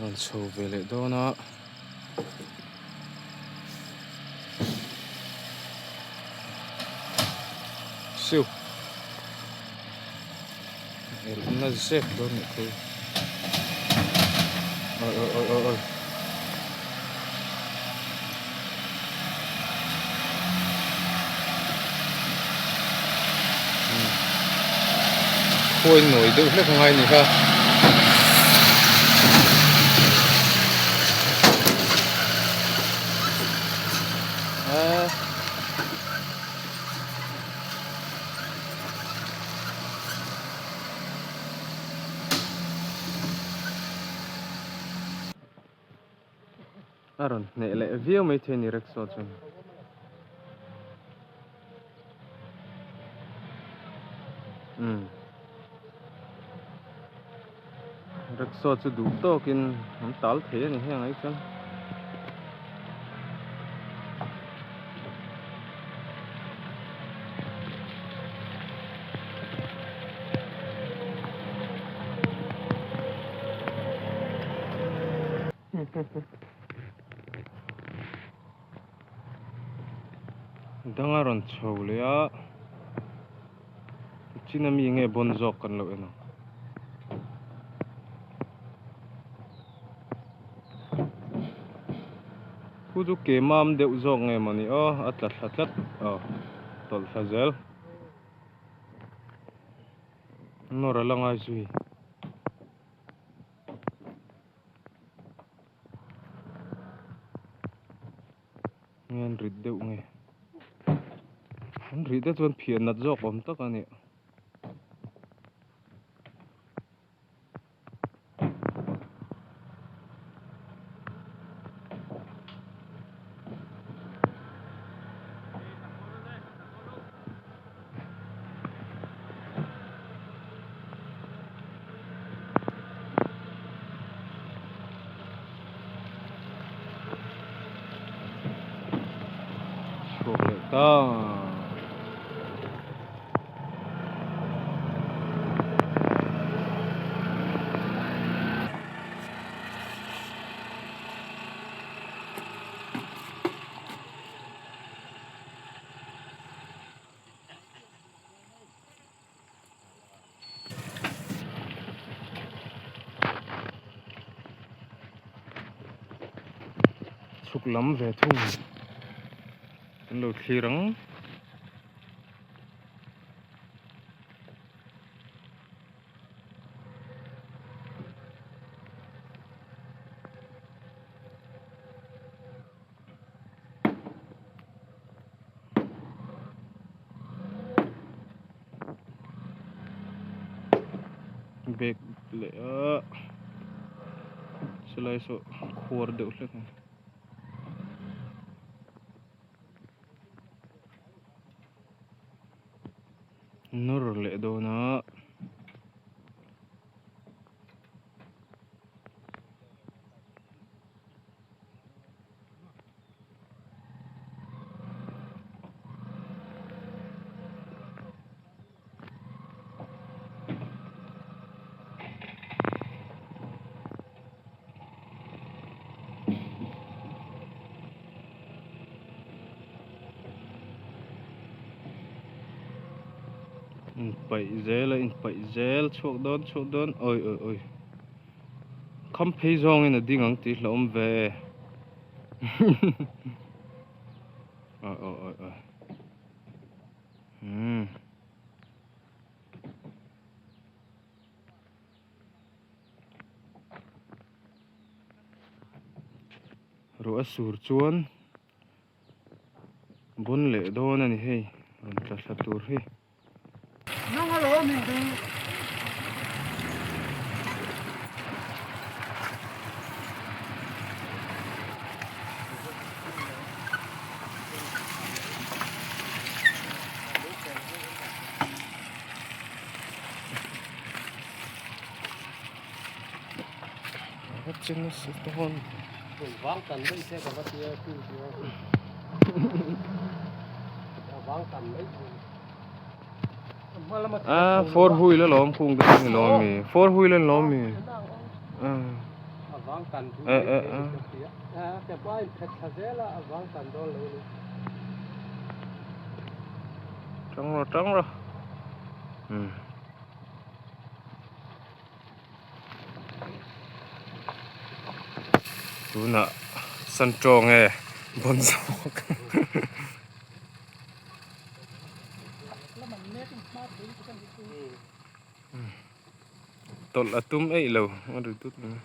Rawn chho ve leh dawn a. Siu. Elna zep dawn nih khu. Oi oi oi oi oi. Khuai nawi deuh hlek ngai ni kha. A rawn hneh leh viau mai thei a ni rickshaw chuan. Umm rickshaw chu duh tawkin an tal thei a ni heng ai chuan. Dang a rawn chho leh a chin ami nge bawn zawk kan lo en ang. Khu chu ke mam deuh zawk nge mawni aw a tla thla tlat aw tawlh thla zel. Nawr a la ngai zui. Nge an rit deuh nge an rit te chuan phian nat zawk awm tak a ni. Chhuak leh ta. Chhuk lam ve thung an lo thlir ang. Bag leh a chulai saw khuar deuh hlek a ni. Nawr leh dawn a. Inpaih zel a inpaih zel chhuak dawn chhuak dawn awi awi awi. Kham phei zawngin a ding ang tih hlauhawm ve awi awi awi awi umm ruah a sur chuan bawn leh dawn a ni hei rawn tla thla tur hi. Ah four wheel alawm khung te chu ni lawm mi four wheel an lawm mi ah. vang tan thu mai thei a ni ka hria. A ke pawh a inphet thla zel a, a vang tan dawn lo a ni. Tang rawh tang rawh. Umm. Tunah Sanṭaw nge bawn zawk. Tawlh a tum eih lo a ri dut mai.